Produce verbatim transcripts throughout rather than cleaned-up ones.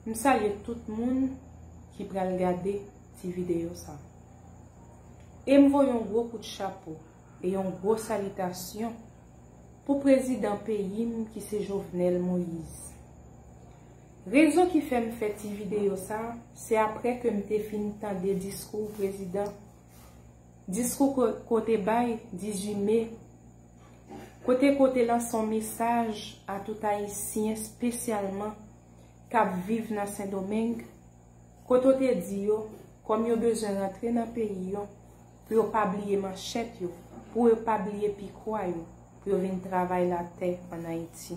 M salye tout moun ki pral gade ti videyo sa. E m voye yon gwo kout chapo e yon gwo salitasyon pou prezidan peyi m ki se Jovenel Moïse. Rezon ki fè m fè ti videyo sa, se apre ke m te fin tande diskou prezidan, diskou ko-, kote bay dizuit me, kote kote lanse yon mesaj a tout Ayisyen, espesyalman k ap viv nan Sendomeng, kote w te di yo, kòm yo bezwen rantre nan peyi yo, pou yo pa bliye manchèt yo, pou yo pa bliye pikwa yo, pou yo vin travay latè ann Ayiti.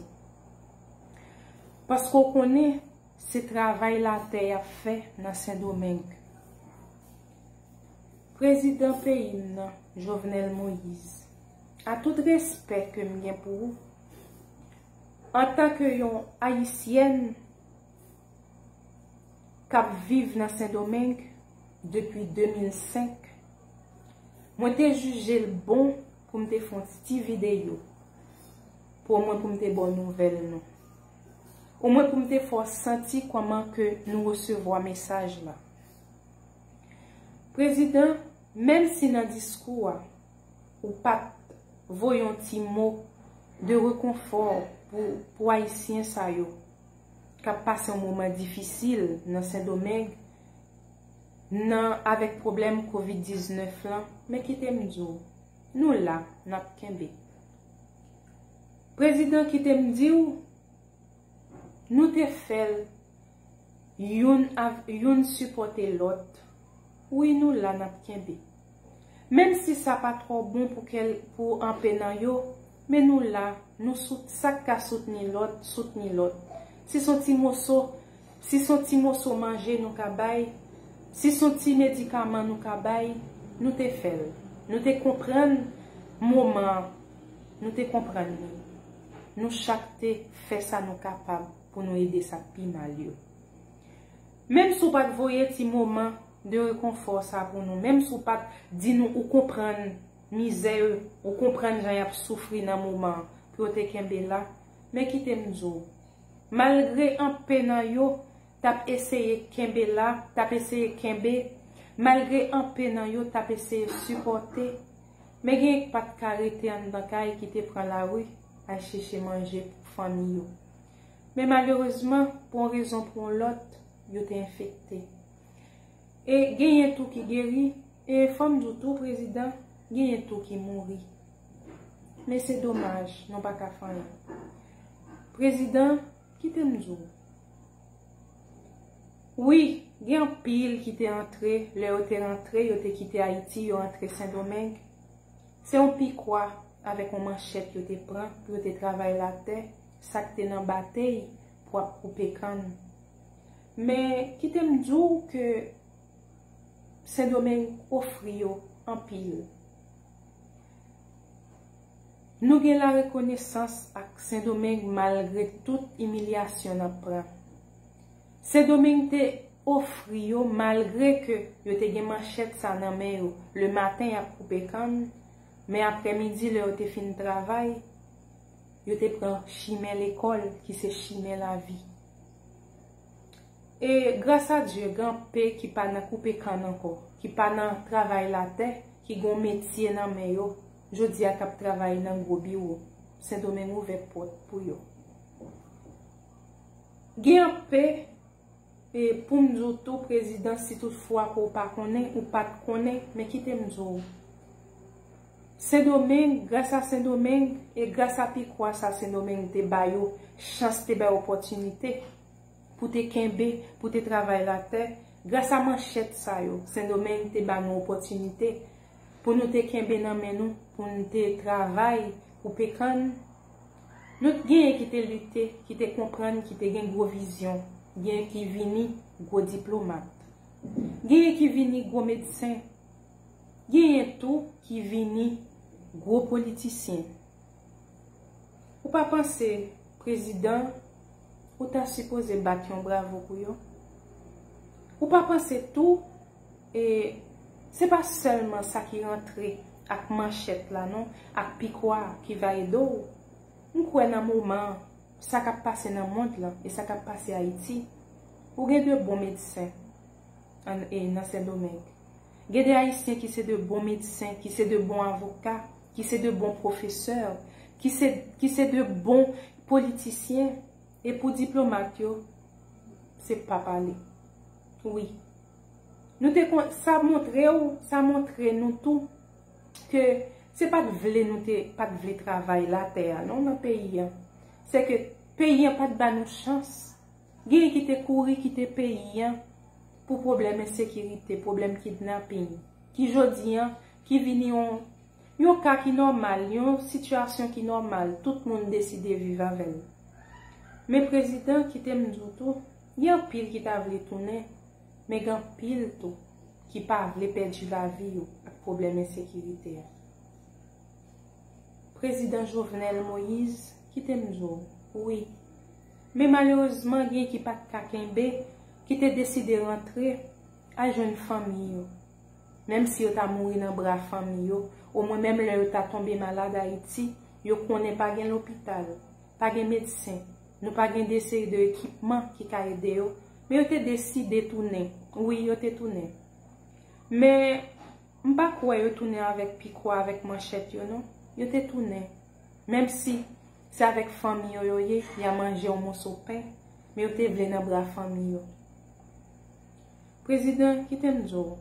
Paske w konnen, se travay latè y ap fè nan Sendomeng. Prezidan peyi m nan, Jovenel Moïse, a tout respè ke m gen pou ou, antanke yon Ayisyèn k ap viv nan Sendomeng depi de mil senk, mwen te jije l bon pou m te fè yon ti videyo, pou omwen pou m te ba w nouvèl nou. Omwen pou m te fè w santi kòman ke nou resevwa mesaj la. Prezidan, menm si nan diskou a, ou pa t voye yon ti mo de rekonfò pou, pou Ayisyen sa yo k ap pase yon moman difisil nan Sendomeng, nan, avèk pwoblèm kovid diznèf lan, men kite m di w, nou la, n ap kenbe. Prezidan, kite m di w, nou te fè l youn av-, youn sipòte lòt. Wi, nou la, n ap kenbe. Menm si sa pa twò bon pou kèl-, pou anpe nan yo, men nou la, nou sout-, sa k ka soutni lòt, soutni lòt. Si s on ti moso, si s on ti moso manje nou ka bay, si s on ti medikaman nou ka bay, nou te fè l. Nou te konprann moman an, nou te konprann li. Nou chak te fè sa nou kapab pou nou ede sa k pi mal yo. Menm si w pa t voye ti moman de rekonfò sa pou nou, menm si w pa t di nou ou konprann mizè yo, ou konprann jan y ap soufri nan moman an, pou yo te kenbe la, men kite m di w, malgre anpe nan yo t ap eseye kenbe la, t ap eseye kenbe, malgre anpe nan yo t ap eseye sipòte, men gen k pa t ka rete anndan kay ki te pran lari al chèche manje pou fanmi yo. Men malerezman, pou yon rezon pou yon lòt, yo te enfekte. E genyen tou ki geri, e fò m di w tou, prezidan, genyen tou ki mouri. Men se domaj, nou pa ka fè anyen. Prezidan, kite m di w. Wi, gen anpil ki te antre, lè yo te rantre, yo te kite Ayiti, yo antre Sendomeng. Se yon pikwa avèk yon manchèt yo te pran pou yo te travay latè, sa k te nan batey pou ap koupe kann. Men, kite m di w ke Sendomeng ofri yo anpil. Nou gen larekonesans ak Sendomeng malgre tout imilyasyon n ap pran. Sendomeng te ofri yo malgre ke yo te gen manchèt sa nan men yo. Lematen y ap koupe kann, men aprèmidi lè yo te fin travay, yo te pran chimen lekòl ki se chimen lavi. E gras a Dye, gen anpe ki pa nan koupe kann ankò, ki pa nan travay latè, ki gen yon metye nan men yo, jodi a k ap travay nan gwo biwo. Sendomeng ouvè pòt pou yo. Gen anpe, e pou m di w tou, prezidan, si toutfwa ke w pa konnen, ou pa t konnen, men kite m di w. Sendomeng, gras a Sendomeng, e gras a pikwa sa Sendomeng te ba yo, chans te bay opòtinite pou te kenbe, pou te travay latè. Gras a manchèt sa yo, Sendomeng te ba nou opòtinite pou nou te kenbe nan men nou, pou nou te travay, koupe kann. Nou genyen ki te lite, ki te konprann, ki te gen gwo vizyon, genyen ki vini gwo diplomat, genyen ki vini gwo medsen, genyen tou ki vini gwo politisyen. Ou pa panse, prezidan, ou ta sipoze bat yon bravo pou yo? Ou pa panse tou, e se pa sèlman sa ki rantre ak manchèt la non, ak pikwa ki va ede w? M kwè nan moman an, sa k ap pase nan mond lan e sa k ap pase Ayiti, Ou gen de bon medsen an, e, nan Sendomeng. Gen de Ayisyen ki se de bon medsen, ki se de bon avoka, ki se de bon pwofesè, ki se, ki se de bon politisyen. E pou diplomat yo, se pa pale. Wi. Nou te kon, sa montre w, sa montre nou tou ke se pa t vle nou te, pa t vle travay latè a, non, nan peyi a. Se ke peyi a pa t ba nou chans. Genyen ki te kouri kite peyi a pou pwoblèm ensekirite, pwoblèm kidnaping, ki jodi a, ki vini yon, yon ka ki nòmal, yon sitiyasyon ki nòmal, tout moun deside viv avè l. Men prezidan, kite m di w tou, gen anpil ki ta vle tounen, men gen anpil tou ki pa vle pèdi lavi yo ak pwoblèm ensekirite a. Prezidan Jovenel Moïse, kite m di w, wi. Men malerezman, gen ki pa t ka kenbe, ki te deside rantre al jwenn fanmi yo. Menm si yo ta mouri nan bra fanmi yo, omwen menm lè yo ta tonbe malad Ayiti, yo konnen pa gen lopital, pa gen medsen, nou pa gen de seri de ekipman ki ka ede yo, men yo te deside tounen. Wi, yo te tounen. Men m pa kwè yo tounen avèk pikò, avèk manchèt yo, non. Yo te tounen. Menm si se avèk fanmi yo yo ye, y a manje yon moso pen, men yo te vle nan bra fanmi yo. Prezidan, kite m di w,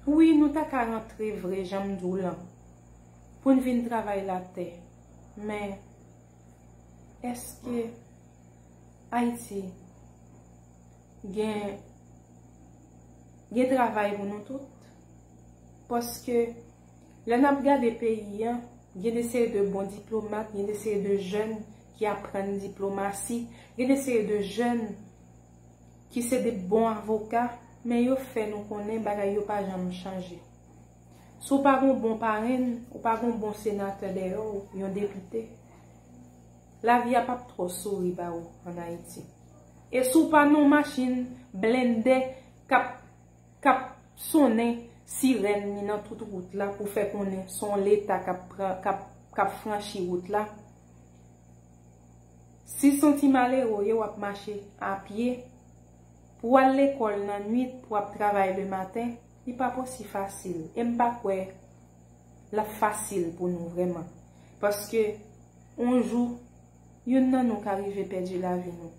wi, nou ta ka rantre vre, jan m di w lan, pou n vin travay latè. Men, èske Ayiti gen, gen travay pou nou tout? Paske lè n ap gade peyi a, gen de seri de bon diplomat, gen de seri de jèn ki aprann diplomasi, gen de seri de jèn ki se de bon avoka, men yo fè nou konnen bagay yo pa janm chanje. Si w pa gon bon parenn, ou pa gon bon senatè dèyè w, yon depite, lavi a p ap twò souri ba ou ann Ayiti. E si w pa nan yon machin blende k ap, k ap sonnen sirèn li nan tout wout la pou fè konnen se yon Leta k ap pran, k ap, k ap franchi wout la, si se yon ti malere w ye, w ap mache a pye, pou w al lekòl nan nwit, pou w ap travay lematen, li p ap osi fasil. E m pa kwè l ap fasil pou nou vrèman. Paske, yon jou, youn nan nou ka rive pèdi lavi nou.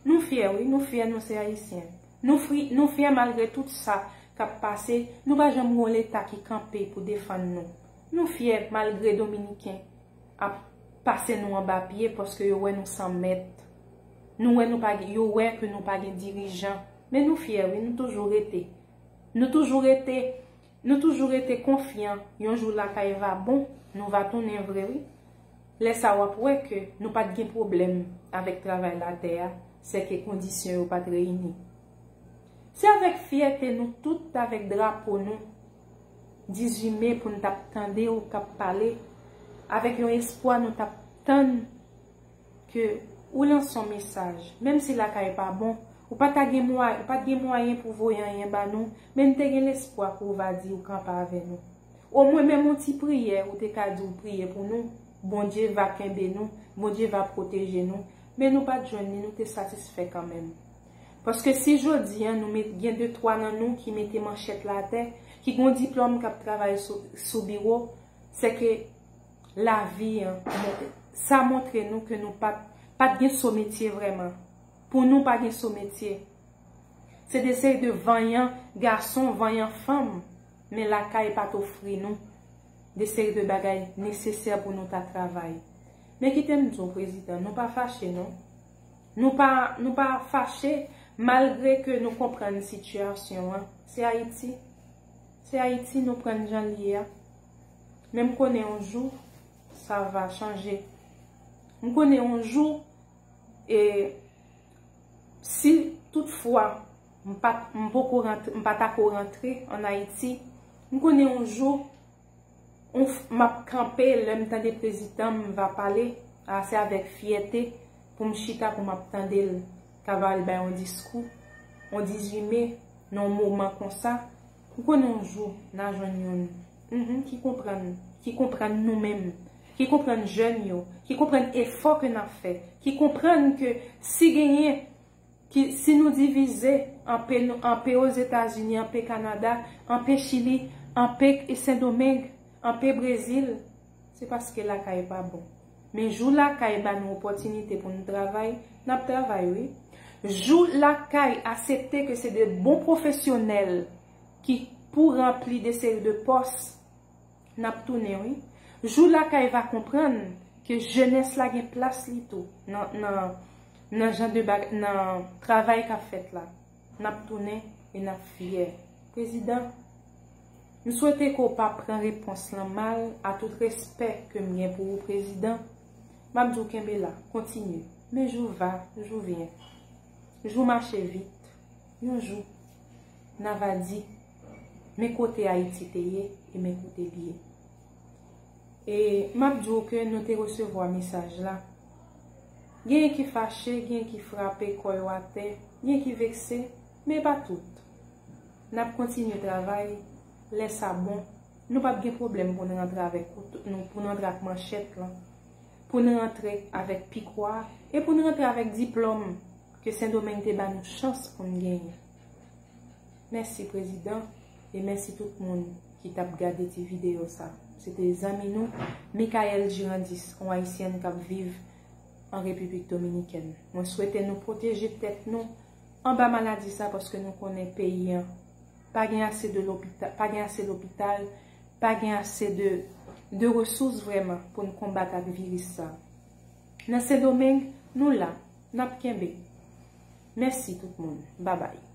Nou fyè, wi, nou fyè, nou se Ayisyen. Nou fri, nou fyè malgre tout sa k ap pase, nou pa janm gon Leta ki kanpe pou defann nou. Nou fyè malgre Dominiken ap pase nou anba pye paske yo wè nou san mèt. Nou wè nou pa gen, yo wè ke nou pa gen dirijan. Men nou fyè, wi, nou toujou rete. Nou toujou rete, nou toujou rete konfyan. Yon jou lakay va bon, nou va tounen vre, wi. Lè sa w ap wè ke nou pa t gen pwoblèm avèk travay latè a, se ke kondisyon yo pa t reyini. Se avèk fyète nou tout, avèk drapo nou, dizuit me pou n t ap tande w k ap pale, avèk yon espwa nou t ap tann ke ou lanse yon mesaj, menm si lakay pa bon, ou pa ta gen mwa, ou pa t gen mwayen pou voye anyen ba nou, men n te gen lespwa ke w va di ou kanpe avè nou. Omwen menm yon ti priyè, ou te ka di w priye pou nou, Bondye va kenbe nou, Bondye va pwoteje nou, men nou pa t jwenn li, nou te satisfè kanmenm. Paske si jodi a nou met, gen de twa nan nou ki mete manchèt la atè, ki gon diplòm k ap travay sou, sou biwo, se ke lavi an, sa montre nou ke nou pa t, pa t gen so metye vrèman. Pou nou pa gen so metye. Se de seri de vanyan gason, vanyan fanm, men lakay pa t ofri nou de seri de bagay nesesè pou nou ta travay. Men kite m di w, prezidan, nou pa fache non. Nou pa, nou pa fache malgre ke nou konprann sitiyasyon an. Se Ayiti. Se Ayiti nou pran l jan l ye a. Men m konnen yon jou, sa va chanje. M konnen yon jou, e si toutfwa m pa, m poko rantre, m pa ta ko rantre ann Ayiti, m konnen yon jou, yon f-, m ap kanpe lè m tande prezidan m va pale, a, se avèk fyète pou m chita pou m ap tande l k ap al bay yon diskou, yon dizuit me, nan yon moman konsa, m konnen yon jou n a jwenn youn, mhm, ki konprann, ki konprann nou menm, ki konprann jèn yo, ki konprann efò ke n ap fè, ki konprann ke si genyen Ki, si nou divize, anpe, nou, anpe Ozetazini, anpe Kanada, anpe Chili, anpe Sendomeng, anpe Brezil, se paske lakay pa bon. Men jou lakay ba nou opòtinite pou nou travay, n ap travay, wi. Jou lakay aksepte ke se de bon pwofesyonèl ki pou ranpli de seri de pòs, n ap tounen, wi. Jou lakay va konprann ke jenès la gen plas li tou nan, nan, nan jan de bag, nan travay k ap fèt la. N ap tounen e n ap fyè. Prezidan, m swete ke w pa pran repons lan mal, a tout respè ke m gen pou ou, Prezidan. M ap di w kenbe la, kontinye. Men jou va, jou vyen. Jou mache vit. Yon jou, n a va di, men kote Ayiti te ye e men kote l ye. E m ap di w ke nou te resevwa mesaj la. Genyen ki fache, genyen ki frape kò yo atè, genyen ki vekse, men pa tout. N ap kontinye travay, lè sa bon, nou p ap gen pwoblèm pou n rantre avèk kouto, nou, pou n rantre ak manchèt lan, pou n rantre avèk pikwa e pou n rantre avèk diplòm ke Sendomeng te ba nou chans pou n genyen. Mèsi, Prezidan, e mèsi tout moun ki t ap gade ti videyo sa. Se te zanmi nou, Michael Girandis, yon Ayisyèn k ap viv an Repiblik Dominikèn. Mwen swete nou pwoteje tèt nou anba maladi sa, paske nou konnen peyi an pa gen ase de lopita-, pa gen ase lopital, pa gen ase de, de resous vrèman pou n konbat ak viris sa. Nan Sendomeng, nou la, n ap kenbe. Mèsi tout moun. Babay.